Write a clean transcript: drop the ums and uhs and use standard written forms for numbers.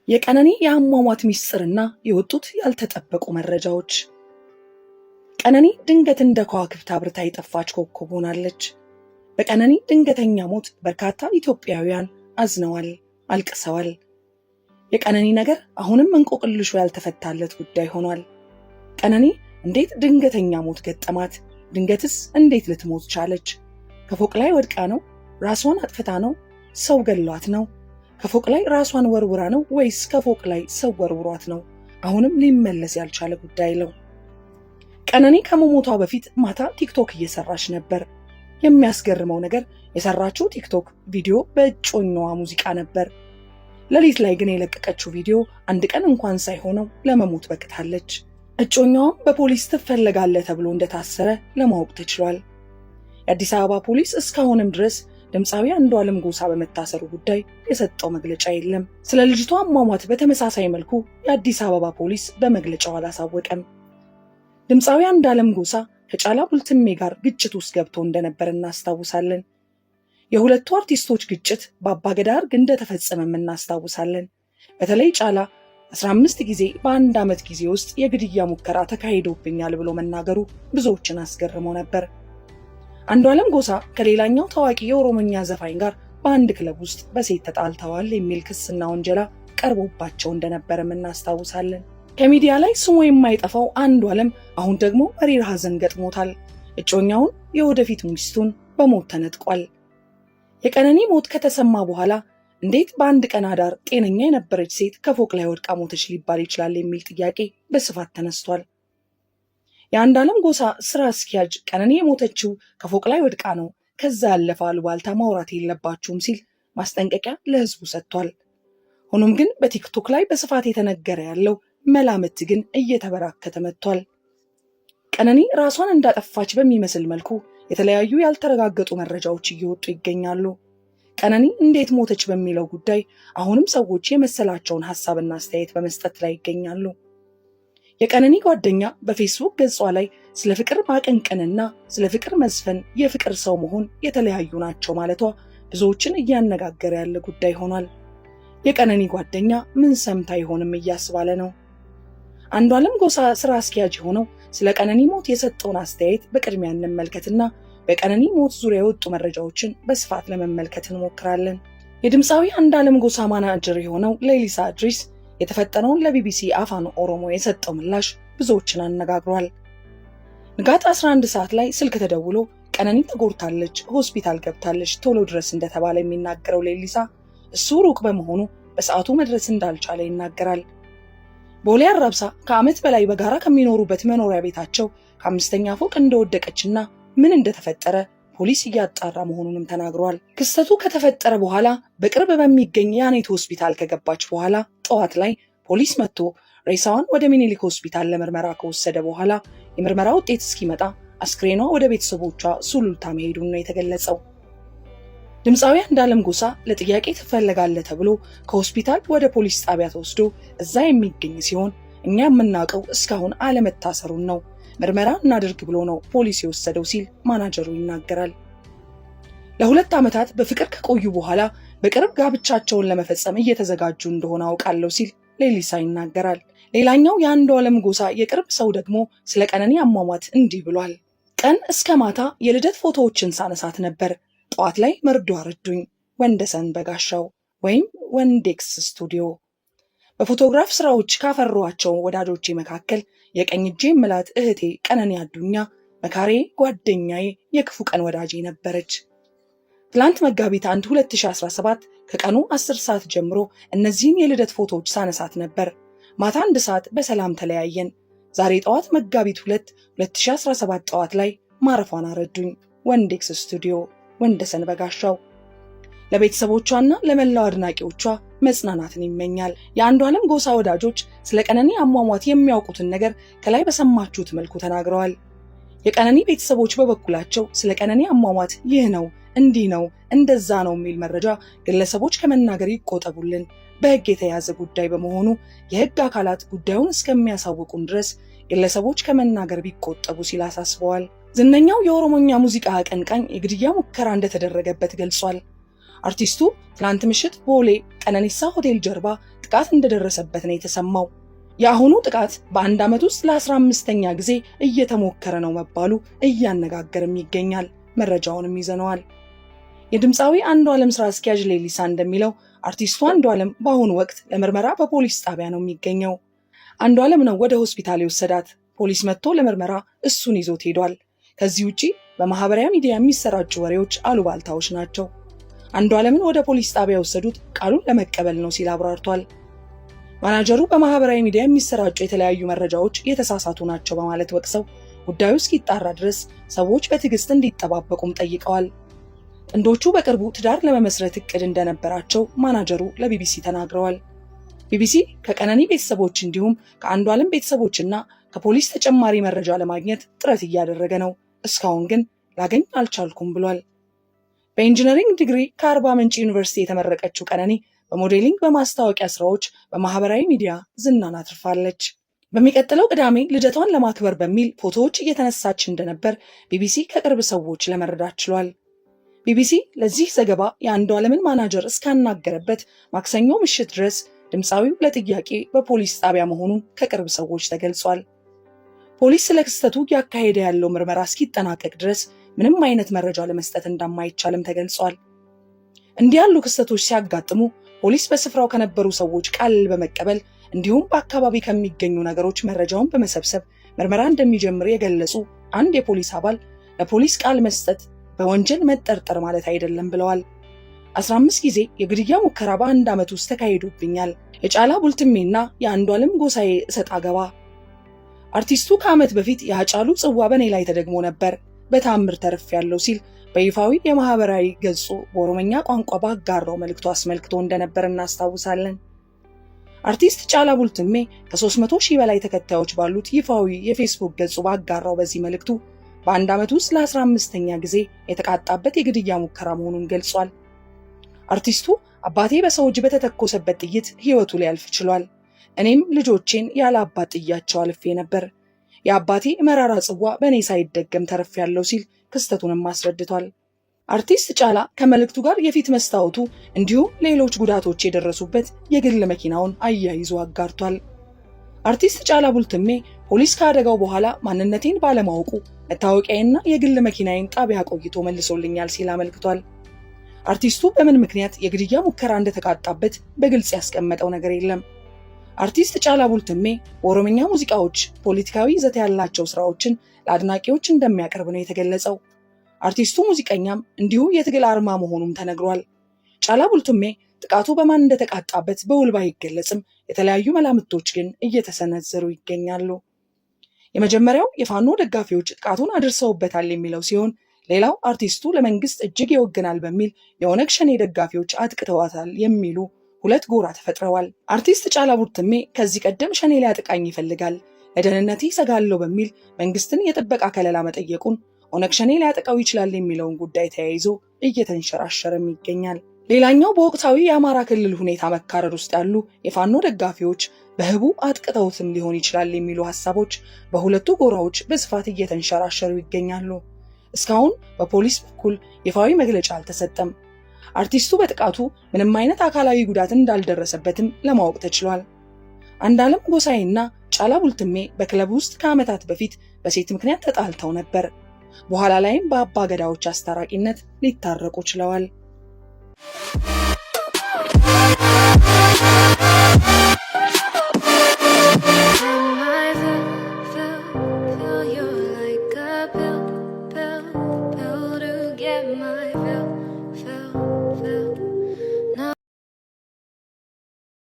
የቀነኒ የአሟሟት ሚስጥርና የወጡት ያልተጠበቁ መረጃዎች። ቀነኒ ድንገት እንደ ከዋክብት አብርታ የጠፋች ኮከብ ሆናለች። በቀነኒ ድንገተኛ ሞት በርካታ ኢትዮጵያውያን አዝነዋል፣ አልቅሰዋል። የቀነኒ ነገር አሁንም እንቆቅልሹ ያልተፈታለት ጉዳይ ሆኗል። ቀነኒ እንዴት ድንገተኛ ሞት ገጠማት? ድንገትስ እንዴት ልትሞት ቻለች? ከፎቅ ላይ ወድቃ ነው? ራሷን አጥፍታ ነው? ሰው ገሏት ነው? ከፎቅ ላይ ራሷን ወርውራ ነው ወይስ ከፎቅ ላይ ሰው ወርውሯት ነው? አሁንም ሊመለስ ያልቻለ ጉዳይ ነው። ቀነኒ ከመሞቷ በፊት ማታ ቲክቶክ እየሰራች ነበር። የሚያስገርመው ነገር የሰራችው ቲክቶክ ቪዲዮ በእጮኛዋ ሙዚቃ ነበር። ሌሊት ላይ ግን የለቀቀችው ቪዲዮ አንድ ቀን እንኳን ሳይሆነው ለመሞት በቅታለች። እጮኛዋም በፖሊስ ትፈለጋለህ ተብሎ እንደታሰረ ለማወቅ ተችሏል። የአዲስ አበባ ፖሊስ እስካሁንም ድረስ ድምፃዊ አንዷለም ጎሳ በመታሰሩ ጉዳይ የሰጠው መግለጫ የለም። ስለ ልጅቷ አሟሟት በተመሳሳይ መልኩ የአዲስ አበባ ፖሊስ በመግለጫው አላሳወቀም። ድምፃዊ አንዷለም ጎሳ ከጫላ ቡልትሜ ጋር ግጭት ውስጥ ገብቶ እንደነበር እናስታውሳለን። የሁለቱ አርቲስቶች ግጭት በአባገዳ እርግ እንደተፈጸመም እናስታውሳለን። በተለይ ጫላ 15 ጊዜ በአንድ ዓመት ጊዜ ውስጥ የግድያ ሙከራ ተካሂዶብኛል ብሎ መናገሩ ብዙዎችን አስገርሞ ነበር። አንዷለም ጎሳ ከሌላኛው ታዋቂ የኦሮሞኛ ዘፋኝ ጋር በአንድ ክለብ ውስጥ በሴት ተጣልተዋል የሚል ክስና ውንጀላ ቀርቦባቸው እንደነበረም እናስታውሳለን። ከሚዲያ ላይ ስሙ የማይጠፋው አንዷለም አሁን ደግሞ መሪር ሐዘን ገጥሞታል። እጮኛውን የወደፊት ሚስቱን በሞት ተነጥቋል። የቀነኒ ሞት ከተሰማ በኋላ እንዴት በአንድ ቀን አዳር ጤነኛ የነበረች ሴት ከፎቅ ላይ ወድቃ ሞተች ሊባል ይችላል የሚል ጥያቄ በስፋት ተነስቷል። የአንዷለም ጎሳ ስራ አስኪያጅ ቀነኒ የሞተችው ከፎቅ ላይ ወድቃ ነው፣ ከዛ ያለፈ አሉባልታ ማውራት የለባችሁም ሲል ማስጠንቀቂያ ለህዝቡ ሰጥቷል። ሆኖም ግን በቲክቶክ ላይ በስፋት የተነገረ ያለው መላምት ግን እየተበራከተ መጥቷል። ቀነኒ ራሷን እንዳጠፋች በሚመስል መልኩ የተለያዩ ያልተረጋገጡ መረጃዎች እየወጡ ይገኛሉ። ቀነኒ እንዴት ሞተች በሚለው ጉዳይ አሁንም ሰዎች የመሰላቸውን ሀሳብና አስተያየት በመስጠት ላይ ይገኛሉ። የቀነኒ ጓደኛ በፌስቡክ ገጿ ላይ ስለ ፍቅር ማቀንቀንና ስለ ፍቅር መዝፈን የፍቅር ሰው መሆን የተለያዩ ናቸው ማለቷ ብዙዎችን እያነጋገረ ያለ ጉዳይ ሆኗል። የቀነኒ ጓደኛ ምን ሰምታ ይሆንም እያስባለ ነው። አንዷለም ጎሳ ስራ አስኪያጅ የሆነው ስለ ቀነኒ ሞት የሰጠውን አስተያየት በቅድሚያ እንመልከትና በቀነኒ ሞት ዙሪያ የወጡ መረጃዎችን በስፋት ለመመልከት እንሞክራለን። የድምፃዊ አንዷለም ጎሳ ማናጀር የሆነው ሌሊሳ እድሪስ የተፈጠረውን ለቢቢሲ አፋን ኦሮሞ የሰጠው ምላሽ ብዙዎችን አነጋግሯል። ንጋት 11 ሰዓት ላይ ስልክ ተደውሎ ቀነኒ ተጎድታለች፣ ሆስፒታል ገብታለች፣ ቶሎ ድረስ እንደተባለ የሚናገረው ሌሊሳ እሱ ሩቅ በመሆኑ በሰዓቱ መድረስ እንዳልቻለ ይናገራል። ቦሌ አራብሳ ከዓመት በላይ በጋራ ከሚኖሩበት መኖሪያ ቤታቸው ከአምስተኛ ፎቅ እንደወደቀችና ምን እንደተፈጠረ ፖሊስ እያጣራ መሆኑንም ተናግሯል። ክስተቱ ከተፈጠረ በኋላ በቅርብ በሚገኝ የአኔት ሆስፒታል ከገባች በኋላ ጠዋት ላይ ፖሊስ መጥቶ ሬሳዋን ወደ ሚኒሊክ ሆስፒታል ለምርመራ ከወሰደ በኋላ የምርመራ ውጤት እስኪመጣ አስክሬኗ ወደ ቤተሰቦቿ ሱሉልታ መሄዱን ነው የተገለጸው። ድምፃዊ አንዷለም ጎሳ ለጥያቄ ትፈለጋለህ ተብሎ ከሆስፒታል ወደ ፖሊስ ጣቢያ ተወስዶ እዛ የሚገኝ ሲሆን እኛ የምናውቀው እስካሁን አለመታሰሩን ነው። ምርመራ እናድርግ ብሎ ነው ፖሊስ የወሰደው ሲል ማናጀሩ ይናገራል። ለ2 ዓመታት በፍቅር ከቆዩ በኋላ በቅርብ ጋብቻቸውን ለመፈጸም እየተዘጋጁ እንደሆነ አውቃለሁ ሲል ሌሊሳ ይናገራል። ሌላኛው የአንዷለም ጎሳ የቅርብ ሰው ደግሞ ስለ ቀነኒ አሟሟት እንዲህ ብሏል። ቀን እስከ ማታ የልደት ፎቶዎችን ሳነሳት ነበር። ጠዋት ላይ መርዶ አረዱኝ። ወንደሰን በጋሻው ወይም ወንዴክስ ስቱዲዮ። በፎቶግራፍ ስራዎች ካፈሯቸው ወዳጆቼ መካከል የቀኝ እጄ ምላት እህቴ ቀነኒ አዱኛ መካሬ፣ ጓደኛዬ፣ የክፉ ቀን ወዳጄ ነበረች። ትላንት መጋቢት 1 2017 ከቀኑ 10 ሰዓት ጀምሮ እነዚህን የልደት ፎቶዎች ሳነሳት ነበር። ማታ 1 ሰዓት በሰላም ተለያየን። ዛሬ ጠዋት መጋቢት 2 2017 ጠዋት ላይ ማረፏን አረዱኝ። ወንዴክስ ስቱዲዮ፣ ወንደሰን በጋሻው። ለቤተሰቦቿና ለመላው አድናቂዎቿ መጽናናትን ይመኛል። የአንዷለም ጎሳ ወዳጆች ስለ ቀነኒ አሟሟት የሚያውቁትን ነገር ከላይ በሰማችሁት መልኩ ተናግረዋል። የቀነኒ ቤተሰቦች በበኩላቸው ስለ ቀነኒ አሟሟት ይህ ነው፣ እንዲህ ነው፣ እንደዛ ነው የሚል መረጃ ግለሰቦች ከመናገር ይቆጠቡልን። በሕግ የተያዘ ጉዳይ በመሆኑ የሕግ አካላት ጉዳዩን እስከሚያሳውቁን ድረስ ግለሰቦች ከመናገር ቢቆጠቡ ሲል አሳስበዋል። ዝነኛው የኦሮሞኛ ሙዚቃ አቀንቃኝ የግድያ ሙከራ እንደተደረገበት ገልጿል። አርቲስቱ ትናንት ምሽት ቦሌ ቀነኒሳ ሆቴል ጀርባ ጥቃት እንደደረሰበት ነው የተሰማው። የአሁኑ ጥቃት በአንድ ዓመት ውስጥ ለ15ኛ ጊዜ እየተሞከረ ነው መባሉ እያነጋገርም ይገኛል። መረጃውንም ይዘነዋል። የድምፃዊ አንዱዓለም ስራ አስኪያጅ ሌሊሳ እንደሚለው አርቲስቱ አንዱዓለም በአሁኑ ወቅት ለምርመራ በፖሊስ ጣቢያ ነው የሚገኘው። አንዱዓለም ነው ወደ ሆስፒታል የወሰዳት። ፖሊስ መጥቶ ለምርመራ እሱን ይዞት ሄዷል። ከዚህ ውጪ በማህበራዊ ሚዲያ የሚሰራጩ ወሬዎች አሉባልታዎች ናቸው። አንዱዓለምን ወደ ፖሊስ ጣቢያ የወሰዱት ቃሉን ለመቀበል ነው ሲል አብራርቷል። ማናጀሩ በማህበራዊ ሚዲያ የሚሰራጩ የተለያዩ መረጃዎች የተሳሳቱ ናቸው በማለት ወቅሰው ጉዳዩ እስኪጣራ ድረስ ሰዎች በትዕግስት እንዲጠባበቁም ጠይቀዋል። ጥንዶቹ በቅርቡ ትዳር ለመመስረት እቅድ እንደነበራቸው ማናጀሩ ለቢቢሲ ተናግረዋል። ቢቢሲ ከቀነኒ ቤተሰቦች እንዲሁም ከአንዱዓለም ቤተሰቦችና ከፖሊስ ተጨማሪ መረጃ ለማግኘት ጥረት እያደረገ ነው። እስካሁን ግን ላገኝ አልቻልኩም ብሏል። በ engineering ዲግሪ ከአርባ ምንጭ ዩኒቨርሲቲ የተመረቀችው ቀነኒ በ modeling፣ በማስታወቂያ ስራዎች፣ በማህበራዊ ሚዲያ ዝናን አትርፋለች። በሚቀጥለው ቅዳሜ ልደቷን ለማክበር በሚል ፎቶዎች እየተነሳች እንደነበር ቢቢሲ ከቅርብ ሰዎች ለመረዳት ችሏል። ቢቢሲ ለዚህ ዘገባ የአንዱዓለምን ማናጀር እስካናገረበት ማክሰኞ ምሽት ድረስ ድምፃዊው ለጥያቄ በፖሊስ ጣቢያ መሆኑን ከቅርብ ሰዎች ተገልጿል። ፖሊስ ስለ ክስተቱ እያካሄደ ያለው ምርመራ እስኪጠናቀቅ ድረስ ምንም አይነት መረጃ ለመስጠት እንደማይቻልም ተገልጿል። እንዲህ ያሉ ክስተቶች ሲያጋጥሙ ፖሊስ በስፍራው ከነበሩ ሰዎች ቃል በመቀበል እንዲሁም በአካባቢ ከሚገኙ ነገሮች መረጃውን በመሰብሰብ ምርመራ እንደሚጀምር የገለጹ አንድ የፖሊስ አባል ለፖሊስ ቃል መስጠት በወንጀል መጠርጠር ማለት አይደለም ብለዋል። 15 ጊዜ የግድያ ሙከራ በአንድ ዓመት ውስጥ ተካሂዶብኛል። የጫላ ቡልትሜና የአንዱዓለም ጎሳዬ እሰጥ አገባ። አርቲስቱ ከዓመት በፊት የሃጫሉ ጽዋ በእኔ ላይ ተደግሞ ነበር፣ በተአምር ተርፌያለሁ ሲል በይፋዊ የማህበራዊ ገጹ በኦሮመኛ ቋንቋ ባጋራው መልእክቱ አስመልክቶ እንደነበር እናስታውሳለን። አርቲስት ጫላ ቡልትሜ ከ300 ሺህ በላይ ተከታዮች ባሉት ይፋዊ የፌስቡክ ገጹ ባጋራው በዚህ መልእክቱ በአንድ ዓመት ውስጥ ለ15ኛ ጊዜ የተቃጣበት የግድያ ሙከራ መሆኑን ገልጿል። አርቲስቱ አባቴ በሰው እጅ በተተኮሰበት ጥይት ሕይወቱ ሊያልፍ ችሏል። እኔም ልጆቼን ያለ አባት ጥያቸው አልፌ ነበር። የአባቴ መራራ ጽዋ በእኔ ሳይደገም ተርፌያለሁ ሲል ክስተቱንም አስረድቷል። አርቲስት ጫላ ከመልእክቱ ጋር የፊት መስታወቱ እንዲሁም ሌሎች ጉዳቶች የደረሱበት የግል መኪናውን አያይዞ አጋርቷል። አርቲስት ጫላ ቡልትሜ ፖሊስ ከአደጋው በኋላ ማንነቴን ባለማወቁ መታወቂያዬና የግል መኪናዬን ጣቢያ ቆይቶ መልሶልኛል ሲል አመልክቷል። አርቲስቱ በምን ምክንያት የግድያ ሙከራ እንደተቃጣበት በግልጽ ያስቀመጠው ነገር የለም። አርቲስት ጫላ ቡልትሜ በኦሮምኛ ሙዚቃዎች ፖለቲካዊ ይዘት ያላቸው ስራዎችን ለአድናቂዎች እንደሚያቀርብ ነው የተገለጸው። አርቲስቱ ሙዚቀኛም እንዲሁ የትግል አርማ መሆኑም ተነግሯል። ጫላ ቡልቱሜ ጥቃቱ በማን እንደተቃጣበት በውል ባይገለጽም የተለያዩ መላምቶች ግን እየተሰነዘሩ ይገኛሉ። የመጀመሪያው የፋኖ ደጋፊዎች ጥቃቱን አድርሰውበታል የሚለው ሲሆን፣ ሌላው አርቲስቱ ለመንግስት እጅግ ይወግናል በሚል የኦነግ ሸኔ ደጋፊዎች አጥቅተዋታል የሚሉ ሁለት ጎራ ተፈጥረዋል። አርቲስት ጫላ ቡልቱሜ ከዚህ ቀደም ሸኔ ሊያጠቃኝ ይፈልጋል፣ ለደህንነቴ እሰጋለሁ በሚል መንግስትን የጥበቃ ከለላ መጠየቁን ኦነግ ሸኔ ሊያጠቃው ይችላል የሚለውን ጉዳይ ተያይዞ እየተንሸራሸረም ይገኛል። ሌላኛው በወቅታዊ የአማራ ክልል ሁኔታ መካረር ውስጥ ያሉ የፋኖ ደጋፊዎች በህቡ አጥቅተውትም ሊሆን ይችላል የሚሉ ሀሳቦች በሁለቱ ጎራዎች በስፋት እየተንሸራሸሩ ይገኛሉ። እስካሁን በፖሊስ በኩል ይፋዊ መግለጫ አልተሰጠም። አርቲስቱ በጥቃቱ ምንም አይነት አካላዊ ጉዳት እንዳልደረሰበትም ለማወቅ ተችሏል። አንዱዓለም ጎሳዬና ጫላ ቡልትሜ በክለብ ውስጥ ከዓመታት በፊት በሴት ምክንያት ተጣልተው ነበር። በኋላ ላይም በአባ ገዳዎች አስታራቂነት ሊታረቁ ችለዋል።